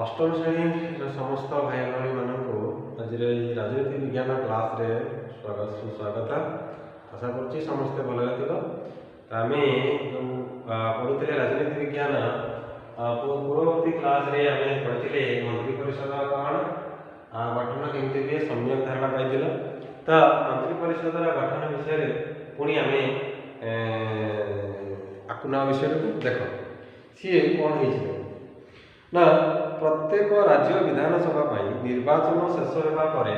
ଅଷ୍ଟମ ଶ୍ରେଣୀର ସମସ୍ତ ଭାଇ ଭଉଣୀମାନଙ୍କୁ ଆଜିର ଏଇ ରାଜନୀତି ବିଜ୍ଞାନ କ୍ଲାସ୍ରେ ସ୍ୱାଗତ, ସୁସ୍ୱାଗତ। ଆଶା କରୁଛି ସମସ୍ତେ ଭଲରେ ଥିବ। ତ ଆମେ ଯେଉଁ ପଢ଼ୁଥିଲେ ରାଜନୀତି ବିଜ୍ଞାନ, ପୂର୍ବବର୍ତ୍ତୀ କ୍ଲାସ୍ରେ ଆମେ ପଢ଼ିଥିଲେ ମନ୍ତ୍ରୀ ପରିଷଦ କ'ଣ, ଗଠନ କେମିତି ହୁଏ, ସମ୍ୟକ ଧାରଣା ପାଇଥିଲ। ତ ମନ୍ତ୍ରୀ ପରିଷଦର ଗଠନ ବିଷୟରେ ପୁଣି ଆମେ ଆକୁ ନୂଆ ବିଷୟକୁ ଦେଖ, ସିଏ କ'ଣ ହେଇଛି ନା, ପ୍ରତ୍ୟେକ ରାଜ୍ୟ ବିଧାନସଭା ପାଇଁ ନିର୍ବାଚନ ଶେଷ ହେବା ପରେ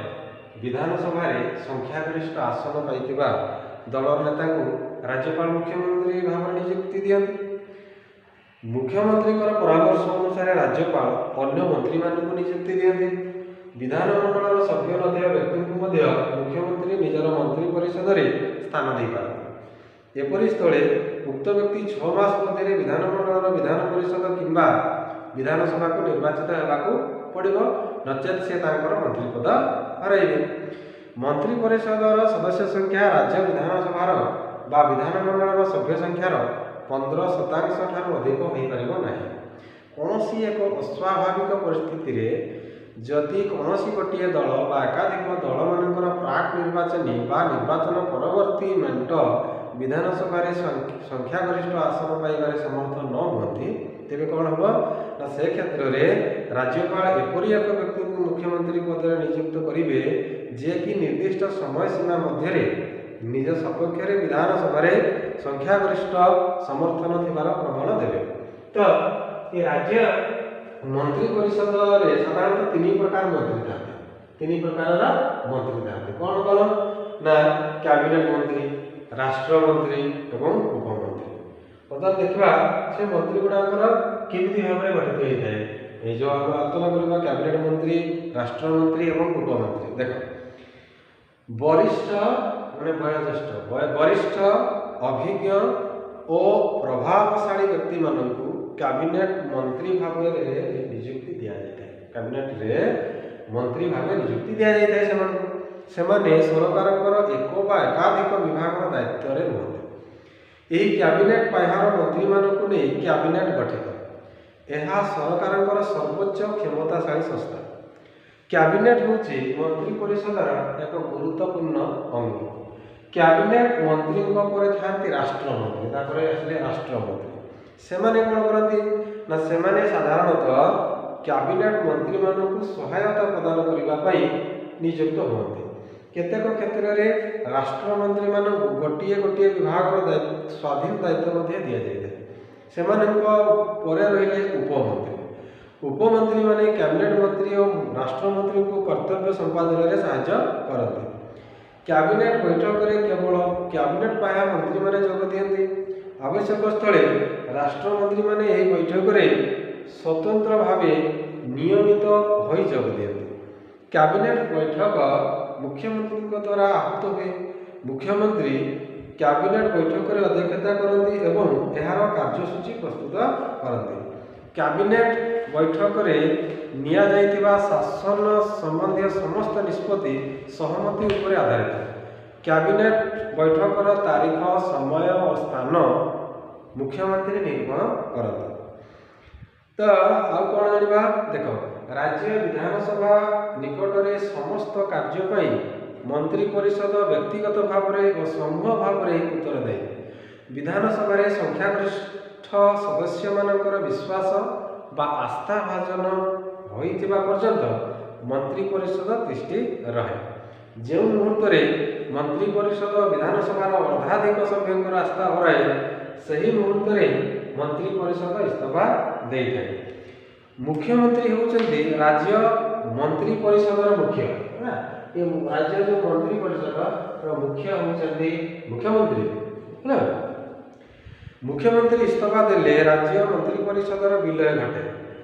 ବିଧାନସଭାରେ ସଂଖ୍ୟାଗରିଷ୍ଠ ଆସନ ପାଇଥିବା ଦଳର ନେତାଙ୍କୁ ରାଜ୍ୟପାଳ ମୁଖ୍ୟମନ୍ତ୍ରୀ ଭାବରେ ନିଯୁକ୍ତି ଦିଅନ୍ତି। ମୁଖ୍ୟମନ୍ତ୍ରୀଙ୍କର ପରାମର୍ଶ ଅନୁସାରେ ରାଜ୍ୟପାଳ ଅନ୍ୟ ମନ୍ତ୍ରୀମାନଙ୍କୁ ନିଯୁକ୍ତି ଦିଅନ୍ତି। ବିଧାନମଣ୍ଡଳର ସଭ୍ୟ ନଥିବା ବ୍ୟକ୍ତିଙ୍କୁ ମଧ୍ୟ ମୁଖ୍ୟମନ୍ତ୍ରୀ ନିଜର ମନ୍ତ୍ରୀ ପରିଷଦରେ ସ୍ଥାନ ଦେଇପାରନ୍ତି। ଏପରି ସ୍ଥଳେ ଉକ୍ତ ବ୍ୟକ୍ତି 6 ମାସ ମଧ୍ୟରେ ବିଧାନମଣ୍ଡଳର ବିଧାନ ପରିଷଦ କିମ୍ବା ବିଧାନସଭାକୁ ନିର୍ବାଚିତ ହେବାକୁ ପଡ଼ିବ, ନଚେତ୍ ସେ ତାଙ୍କର ମନ୍ତ୍ରୀପଦ ହରାଇବେ। ମନ୍ତ୍ରୀ ପରିଷଦର ସଦସ୍ୟ ସଂଖ୍ୟା ରାଜ୍ୟ ବିଧାନସଭାର ବା ବିଧାନମଣ୍ଡଳର ସଭ୍ୟ ସଂଖ୍ୟାର 15% ଠାରୁ ଅଧିକ ହୋଇପାରିବ ନାହିଁ। କୌଣସି ଏକ ଅସ୍ୱାଭାବିକ ପରିସ୍ଥିତିରେ ଯଦି କୌଣସି ଗୋଟିଏ ଦଳ ବା ଏକାଧିକ ଦଳମାନଙ୍କର ପ୍ରାକ୍ ନିର୍ବାଚନୀ ବା ନିର୍ବାଚନ ପରବର୍ତ୍ତୀ ମେଣ୍ଟ ବିଧାନସଭାରେ ସଂଖ୍ୟାଗରିଷ୍ଠ ଆସନ ପାଇବାରେ ସମର୍ଥ ନ ହୁଅନ୍ତି, ତେବେ କ'ଣ ହେବ ନା, ସେ କ୍ଷେତ୍ରରେ ରାଜ୍ୟପାଳ ଏପରି ଏକ ବ୍ୟକ୍ତିଙ୍କୁ ମୁଖ୍ୟମନ୍ତ୍ରୀ ପଦରେ ନିଯୁକ୍ତ କରିବେ, ଯିଏକି ନିର୍ଦ୍ଦିଷ୍ଟ ସମୟ ସୀମା ମଧ୍ୟରେ ନିଜ ସପକ୍ଷରେ ବିଧାନସଭାରେ ସଂଖ୍ୟାଗରିଷ୍ଠ ସମର୍ଥନ ଥିବାର ପ୍ରମାଣ ଦେବେ। ତ ଏ ରାଜ୍ୟ ମନ୍ତ୍ରୀ ପରିଷଦରେ ସାଧାରଣତଃ ତିନି ପ୍ରକାର ମନ୍ତ୍ରୀ ଥାନ୍ତି। ତିନି ପ୍ରକାରର ମନ୍ତ୍ରୀ ଥାନ୍ତି। କ'ଣ କ'ଣ ନା, କ୍ୟାବିନେଟ୍ ମନ୍ତ୍ରୀ, ରାଷ୍ଟ୍ରମନ୍ତ୍ରୀ ଏବଂ ଉପମନ୍ତ୍ରୀ। ବର୍ତ୍ତମାନ ଦେଖିବା ସେ ମନ୍ତ୍ରୀ ଗୁଡ଼ାକର କେମିତି ଭାବରେ ଗଠିତ ହେଇଥାଏ। ଏଇ ଯେଉଁ ଆମେ ଆଲୋଚନା କରିବା କ୍ୟାବିନେଟ୍ ମନ୍ତ୍ରୀ, ରାଷ୍ଟ୍ରମନ୍ତ୍ରୀ ଏବଂ ଉପମନ୍ତ୍ରୀ। ଦେଖ, ବରିଷ୍ଠ ମାନେ ବୟୋଜ୍ୟେଷ୍ଠ, ବରିଷ୍ଠ, ଅଭିଜ୍ଞ ଓ ପ୍ରଭାବଶାଳୀ ବ୍ୟକ୍ତିମାନଙ୍କୁ କ୍ୟାବିନେଟ୍ ମନ୍ତ୍ରୀ ଭାବରେ ନିଯୁକ୍ତି ଦିଆଯାଇଥାଏ। କ୍ୟାବିନେଟ୍ରେ ମନ୍ତ୍ରୀ ଭାବେ ନିଯୁକ୍ତି ଦିଆଯାଇଥାଏ ସେମାନଙ୍କୁ। ସେମାନେ ସରକାରଙ୍କର ଏକ ବା ଏକାଧିକ ବିଭାଗର ଦାୟିତ୍ୱରେ ରୁହନ୍ତି। ଏହି କ୍ୟାବିନେଟ୍ ପାହ୍ୟାର ମନ୍ତ୍ରୀମାନଙ୍କୁ ନେଇ କ୍ୟାବିନେଟ୍ ଗଠିତ। ଏହା ସରକାରଙ୍କର ସର୍ବୋଚ୍ଚ କ୍ଷମତାଶାଳୀ ସଂସ୍ଥା। କ୍ୟାବିନେଟ୍ ହେଉଛି ମନ୍ତ୍ରୀ ପରିଷଦର ଏକ ଗୁରୁତ୍ୱପୂର୍ଣ୍ଣ ଅଙ୍ଗ। କ୍ୟାବିନେଟ୍ ମନ୍ତ୍ରୀଙ୍କ ପରେ ଥାନ୍ତି ରାଷ୍ଟ୍ରମନ୍ତ୍ରୀ। ତାପରେ ଆସିଲେ ରାଷ୍ଟ୍ରମନ୍ତ୍ରୀ। ସେମାନେ କ'ଣ କରନ୍ତି ନା, ସେମାନେ ସାଧାରଣତଃ କ୍ୟାବିନେଟ୍ ମନ୍ତ୍ରୀମାନଙ୍କୁ ସହାୟତା ପ୍ରଦାନ କରିବା ପାଇଁ ନିଯୁକ୍ତ ହୁଅନ୍ତି। କେତେକ କ୍ଷେତ୍ରରେ ରାଷ୍ଟ୍ରମନ୍ତ୍ରୀମାନଙ୍କୁ ଗୋଟିଏ ଗୋଟିଏ ବିଭାଗର ସ୍ୱାଧୀନ ଦାୟିତ୍ୱ ମଧ୍ୟ ଦିଆଯାଇଥାଏ। ସେମାନଙ୍କ ପରେ ରହିଲେ ଉପମନ୍ତ୍ରୀ। ଉପମନ୍ତ୍ରୀମାନେ କ୍ୟାବିନେଟ୍ ମନ୍ତ୍ରୀ ଓ ରାଷ୍ଟ୍ରମନ୍ତ୍ରୀଙ୍କୁ କର୍ତ୍ତବ୍ୟ ସମ୍ପାଦନରେ ସାହାଯ୍ୟ କରନ୍ତି। କ୍ୟାବିନେଟ୍ ବୈଠକରେ କେବଳ କ୍ୟାବିନେଟ୍ ପାହ୍ୟା ମନ୍ତ୍ରୀମାନେ ଯୋଗ ଦିଅନ୍ତି। ଆବଶ୍ୟକ ସ୍ଥଳେ ରାଷ୍ଟ୍ରମନ୍ତ୍ରୀମାନେ ଏହି ବୈଠକରେ ସ୍ୱତନ୍ତ୍ର ଭାବେ ନିୟମିତ ହୋଇ ଯୋଗ ଦିଅନ୍ତି। କ୍ୟାବିନେଟ୍ ବୈଠକ ମୁଖ୍ୟମନ୍ତ୍ରୀଙ୍କ ଦ୍ୱାରା ଆହୁତ ହୁଏ। ମୁଖ୍ୟମନ୍ତ୍ରୀ କ୍ୟାବିନେଟ୍ ବୈଠକରେ ଅଧ୍ୟକ୍ଷତା କରନ୍ତି ଏବଂ ଏହାର କାର୍ଯ୍ୟସୂଚୀ ପ୍ରସ୍ତୁତ କରନ୍ତି। କ୍ୟାବିନେଟ୍ ବୈଠକରେ ନିଆଯାଇଥିବା ଶାସନ ସମ୍ବନ୍ଧୀୟ ସମସ୍ତ ନିଷ୍ପତ୍ତି ସହମତି ଉପରେ ଆଧାରିତ। କ୍ୟାବିନେଟ୍ ବୈଠକର ତାରିଖ, ସମୟ ଓ ସ୍ଥାନ ମୁଖ୍ୟମନ୍ତ୍ରୀ ନିରୂପଣ କରନ୍ତି। ତ ଆଉ କ'ଣ ଜାଣିବା? ଦେଖ, ରାଜ୍ୟ ବିଧାନସଭା ନିକଟରେ ସମସ୍ତ କାର୍ଯ୍ୟ ପାଇଁ ମନ୍ତ୍ରୀ ପରିଷଦ ବ୍ୟକ୍ତିଗତ ଭାବରେ ଓ ସମୂହ ଭାବରେ ଉତ୍ତରଦାୟୀ। ବିଧାନସଭାରେ ସଂଖ୍ୟାଗରିଷ୍ଠ ସଦସ୍ୟମାନଙ୍କର ବିଶ୍ୱାସ ବା ଆସ୍ଥା ଭାଜନ ହୋଇଥିବା ପର୍ଯ୍ୟନ୍ତ ମନ୍ତ୍ରୀ ପରିଷଦ ତିଷ୍ଠି ରହେ। ଯେଉଁ ମୁହୂର୍ତ୍ତରେ ମନ୍ତ୍ରୀ ପରିଷଦ ବିଧାନସଭାର ଅର୍ଦ୍ଧାଧିକ ସଭ୍ୟଙ୍କର ଆସ୍ଥା ହରାଏ, ସେହି ମୁହୂର୍ତ୍ତରେ ମନ୍ତ୍ରୀ ପରିଷଦ ଇସ୍ତଫା ଦେଇଥାଏ। ମୁଖ୍ୟମନ୍ତ୍ରୀ ହେଉଛନ୍ତି ରାଜ୍ୟ ମନ୍ତ୍ରୀ ପରିଷଦର ମୁଖ୍ୟ, ହେଲା? ଏ ରାଜ୍ୟ ଯେଉଁ ମନ୍ତ୍ରୀ ପରିଷଦର ମୁଖ୍ୟ ହେଉଛନ୍ତି ମୁଖ୍ୟମନ୍ତ୍ରୀ, ହେଲା? ମୁଖ୍ୟମନ୍ତ୍ରୀ ଇସ୍ତଫା ଦେଲେ ରାଜ୍ୟ ମନ୍ତ୍ରୀ ପରିଷଦର ବିଲୟ ଘଟେ।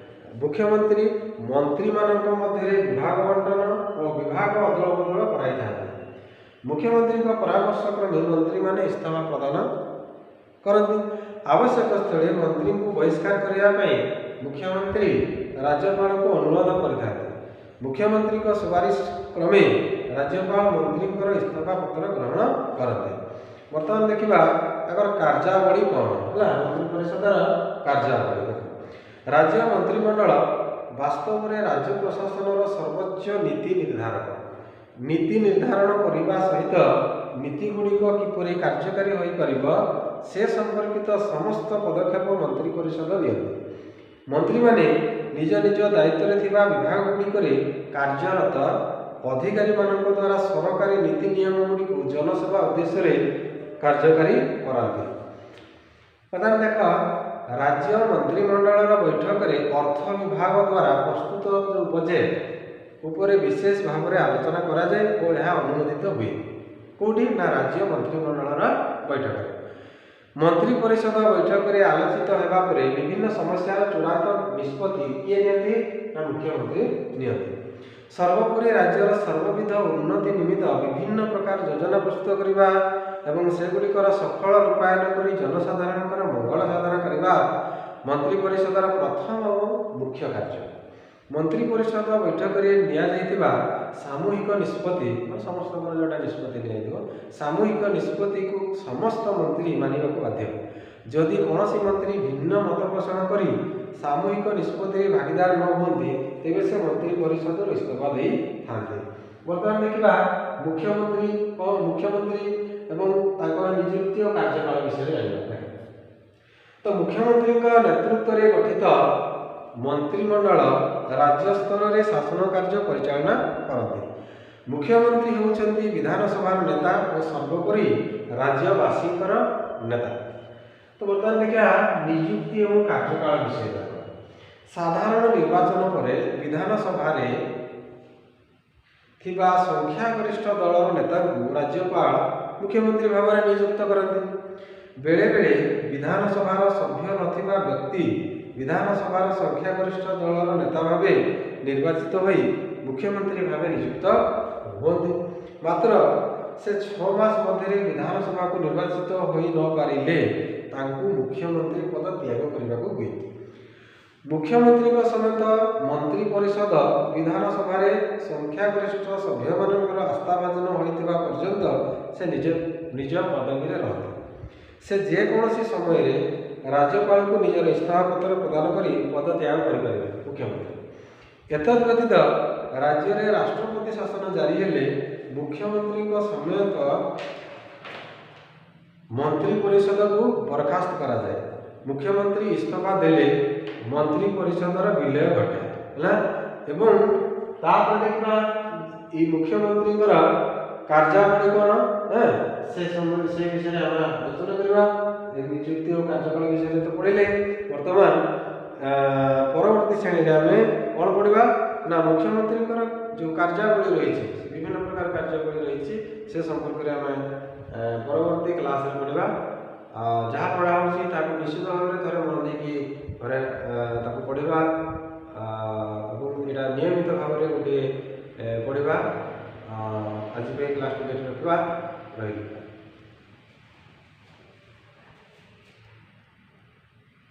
ମୁଖ୍ୟମନ୍ତ୍ରୀ ମନ୍ତ୍ରୀମାନଙ୍କ ମଧ୍ୟରେ ବିଭାଗ ବଣ୍ଟନ ଓ ବିଭାଗ ଅଦଳ ବଦଳ କରାଇଥାନ୍ତି। ମୁଖ୍ୟମନ୍ତ୍ରୀଙ୍କ ପରାମର୍ଶ କ୍ରମେ ମନ୍ତ୍ରୀମାନେ ଇସ୍ତଫା ପ୍ରଦାନ କରନ୍ତି। ଆବଶ୍ୟକ ସ୍ଥଳେ ମନ୍ତ୍ରୀଙ୍କୁ ବହିଷ୍କାର କରିବା ପାଇଁ ମୁଖ୍ୟମନ୍ତ୍ରୀ ରାଜ୍ୟପାଳଙ୍କୁ ଅନୁରୋଧ କରିଥାନ୍ତି। ମୁଖ୍ୟମନ୍ତ୍ରୀଙ୍କ ସୁପାରିଶ କ୍ରମେ ରାଜ୍ୟପାଳ ମନ୍ତ୍ରୀଙ୍କର ଇସ୍ତଫା ପତ୍ର ଗ୍ରହଣ କରନ୍ତି। ବର୍ତ୍ତମାନ ଦେଖିବା ତାଙ୍କର କାର୍ଯ୍ୟାବଳୀ କ'ଣ ହେଲା। ମନ୍ତ୍ରୀ ପରିଷଦର କାର୍ଯ୍ୟାବଳୀ ଦେଖ, ରାଜ୍ୟ ମନ୍ତ୍ରିମଣ୍ଡଳ ବାସ୍ତବରେ ରାଜ୍ୟ ପ୍ରଶାସନର ସର୍ବୋଚ୍ଚ ନୀତି ନିର୍ଦ୍ଧାରକ। ନୀତି ନିର୍ଦ୍ଧାରଣ କରିବା ସହିତ ନୀତିଗୁଡ଼ିକ କିପରି କାର୍ଯ୍ୟକାରୀ ହୋଇପାରିବ, ସେ ସମ୍ପର୍କିତ ସମସ୍ତ ପଦକ୍ଷେପ ମନ୍ତ୍ରୀ ପରିଷଦ ନିଅନ୍ତି। ମନ୍ତ୍ରୀମାନେ ନିଜ ନିଜ ଦାୟିତ୍ୱରେ ଥିବା ବିଭାଗଗୁଡ଼ିକରେ କାର୍ଯ୍ୟରତ ଅଧିକାରୀମାନଙ୍କ ଦ୍ୱାରା ସରକାରୀ ନୀତି ନିୟମଗୁଡ଼ିକୁ ଜନସେବା ଉଦ୍ଦେଶ୍ୟରେ କାର୍ଯ୍ୟକାରୀ କରାନ୍ତି। ବର୍ତ୍ତମାନ ଦେଖ, ରାଜ୍ୟ ମନ୍ତ୍ରିମଣ୍ଡଳର ବୈଠକରେ ଅର୍ଥ ବିଭାଗ ଦ୍ୱାରା ପ୍ରସ୍ତୁତ ଯେଉଁ ବଜେଟ୍ ଉପରେ ବିଶେଷ ଭାବରେ ଆଲୋଚନା କରାଯାଏ ଓ ଏହା ଅନୁମୋଦିତ ହୁଏ। କେଉଁଠି ନା ରାଜ୍ୟ ମନ୍ତ୍ରିମଣ୍ଡଳର ବୈଠକରେ। ମନ୍ତ୍ରୀ ପରିଷଦ ବୈଠକରେ ଆଲୋଚିତ ହେବା ପରେ ବିଭିନ୍ନ ସମସ୍ୟାର ଚୂଡ଼ାନ୍ତ ନିଷ୍ପତ୍ତି କିଏ ନିଅନ୍ତି ନା ମୁଖ୍ୟମନ୍ତ୍ରୀ ନିଅନ୍ତି। ସର୍ବୋପରି ରାଜ୍ୟର ସର୍ବବିଧ ଉନ୍ନତି ନିମିତ୍ତ ବିଭିନ୍ନ ପ୍ରକାର ଯୋଜନା ପ୍ରସ୍ତୁତ କରିବା ଏବଂ ସେଗୁଡ଼ିକର ସଫଳ ରୂପାୟନ କରି ଜନସାଧାରଣଙ୍କର ମଙ୍ଗଳ ସାଧନ କରିବା ମନ୍ତ୍ରୀ ପରିଷଦର ପ୍ରଥମ ଓ ମୁଖ୍ୟ କାର୍ଯ୍ୟ। ମନ୍ତ୍ରୀ ପରିଷଦ ବୈଠକରେ ନିଆଯାଇଥିବା ସାମୂହିକ ନିଷ୍ପତ୍ତି, ମାନେ ସମସ୍ତଙ୍କର ଯେଉଁଟା ନିଷ୍ପତ୍ତି ନିଆଯାଇଥିବ, ସାମୂହିକ ନିଷ୍ପତ୍ତିକୁ ସମସ୍ତ ମନ୍ତ୍ରୀ ମାନିବାକୁ ବାଧ୍ୟ। ଯଦି କୌଣସି ମନ୍ତ୍ରୀ ଭିନ୍ନ ମତ ପୋଷଣ କରି ସାମୂହିକ ନିଷ୍ପତ୍ତିରେ ଭାଗିଦାର ନ ହୁଅନ୍ତି, ତେବେ ସେ ମନ୍ତ୍ରୀ ପରିଷଦରୁ ଇସ୍ତଫା ଦେଇଥାନ୍ତି। ବର୍ତ୍ତମାନ ଦେଖିବା ମୁଖ୍ୟମନ୍ତ୍ରୀ, ମୁଖ୍ୟମନ୍ତ୍ରୀ ଏବଂ ତାଙ୍କର ନିଯୁକ୍ତି ଓ କାର୍ଯ୍ୟକାଳ ବିଷୟରେ ଜାଣିବା। ତ ମୁଖ୍ୟମନ୍ତ୍ରୀଙ୍କ ନେତୃତ୍ୱରେ ଗଠିତ ମନ୍ତ୍ରିମଣ୍ଡଳ ରାଜ୍ୟ ସ୍ତରରେ ଶାସନ କାର୍ଯ୍ୟ ପରିଚାଳନା କରନ୍ତି। ମୁଖ୍ୟମନ୍ତ୍ରୀ ହେଉଛନ୍ତି ବିଧାନସଭାର ନେତା ଓ ସର୍ବୋପରି ରାଜ୍ୟବାସୀଙ୍କର ନେତା। ତ ବର୍ତ୍ତମାନ ଦେଖିବା ନିଯୁକ୍ତି ଏବଂ କାର୍ଯ୍ୟକାଳ ବିଷୟରେ। ସାଧାରଣ ନିର୍ବାଚନ ପରେ ବିଧାନସଭାରେ ଥିବା ସଂଖ୍ୟାଗରିଷ୍ଠ ଦଳର ନେତାଙ୍କୁ ରାଜ୍ୟପାଳ ମୁଖ୍ୟମନ୍ତ୍ରୀ ଭାବରେ ନିଯୁକ୍ତ କରନ୍ତି। ବେଳେବେଳେ ବିଧାନସଭାର ସଭ୍ୟ ନଥିବା ବ୍ୟକ୍ତି ବିଧାନସଭାର ସଂଖ୍ୟାଗରିଷ୍ଠ ଦଳର ନେତା ଭାବେ ନିର୍ବାଚିତ ହୋଇ ମୁଖ୍ୟମନ୍ତ୍ରୀ ଭାବେ ନିଯୁକ୍ତ ହୁଅନ୍ତି। ମାତ୍ର ସେ 6 ମାସ ମଧ୍ୟରେ ବିଧାନସଭାକୁ ନିର୍ବାଚିତ ହୋଇ ନପାରିଲେ ତାଙ୍କୁ ମୁଖ୍ୟମନ୍ତ୍ରୀ ପଦ ତ୍ୟାଗ କରିବାକୁ ହୁଏ। ମୁଖ୍ୟମନ୍ତ୍ରୀଙ୍କ ସମେତ ମନ୍ତ୍ରୀ ପରିଷଦ ବିଧାନସଭାରେ ସଂଖ୍ୟାଗରିଷ୍ଠ ସଭ୍ୟମାନଙ୍କର ଆସ୍ଥାଭାଜନ ହୋଇଥିବା ପର୍ଯ୍ୟନ୍ତ ସେ ନିଜ ନିଜ ପଦବୀରେ ରହନ୍ତି। ସେ ଯେକୌଣସି ସମୟରେ ରାଜ୍ୟପାଳଙ୍କୁ ନିଜର ଇସ୍ତଫା ପତ୍ର ପ୍ରଦାନ କରି ପଦ ତ୍ୟାଗ କରିପାରିବେ ମୁଖ୍ୟମନ୍ତ୍ରୀ। ଏତଦ୍ ବ୍ୟତୀତ ରାଜ୍ୟରେ ରାଷ୍ଟ୍ରପତି ଶାସନ ଜାରି ହେଲେ ମୁଖ୍ୟମନ୍ତ୍ରୀଙ୍କ ସମେତ ମନ୍ତ୍ରୀ ପରିଷଦକୁ ବରଖାସ୍ତ କରାଯାଏ। ମୁଖ୍ୟମନ୍ତ୍ରୀ ଇସ୍ତଫା ଦେଲେ ମନ୍ତ୍ରୀ ପରିଷଦର ବିଲୟ ଘଟେ। ହେଲା, ଏବଂ ତାପରେ ଦେଖିବା ଏଇ ମୁଖ୍ୟମନ୍ତ୍ରୀଙ୍କର କାର୍ଯ୍ୟାବଳୀ କ'ଣ। ସେ ସମୟ ସେ ବିଷୟରେ ଆମେ ଆଲୋଚନା କରିବା। ଏ ନିଯୁକ୍ତି ଓ କାର୍ଯ୍ୟକାଳ ବିଷୟରେ ତ ପଢ଼ିଲେ। ବର୍ତ୍ତମାନ ପରବର୍ତ୍ତୀ ଶ୍ରେଣୀରେ ଆମେ କ'ଣ ପଢ଼ିବା ନା ମୁଖ୍ୟମନ୍ତ୍ରୀଙ୍କର ଯେଉଁ କାର୍ଯ୍ୟାବଳୀ ରହିଛି, ବିଭିନ୍ନ ପ୍ରକାର କାର୍ଯ୍ୟାବଳୀ ରହିଛି, ସେ ସମ୍ପର୍କରେ ଆମେ ପରବର୍ତ୍ତୀ କ୍ଲାସରେ ପଢ଼ିବା। ଯାହା ପଢ଼ା ହେଉଛି ତାକୁ ନିଶ୍ଚିତ ଭାବରେ ଥରେ ମନ ଦେଇକି ଘରେ ତାକୁ ପଢ଼ିବା ଏବଂ ଏଇଟା ନିୟମିତ ଭାବରେ ଗୋଟିଏ ପଢ଼ିବା। ଆଜି ପାଇଁ କ୍ଲାସକୁ ଏଠି ରଖିବା। ରହିଲି।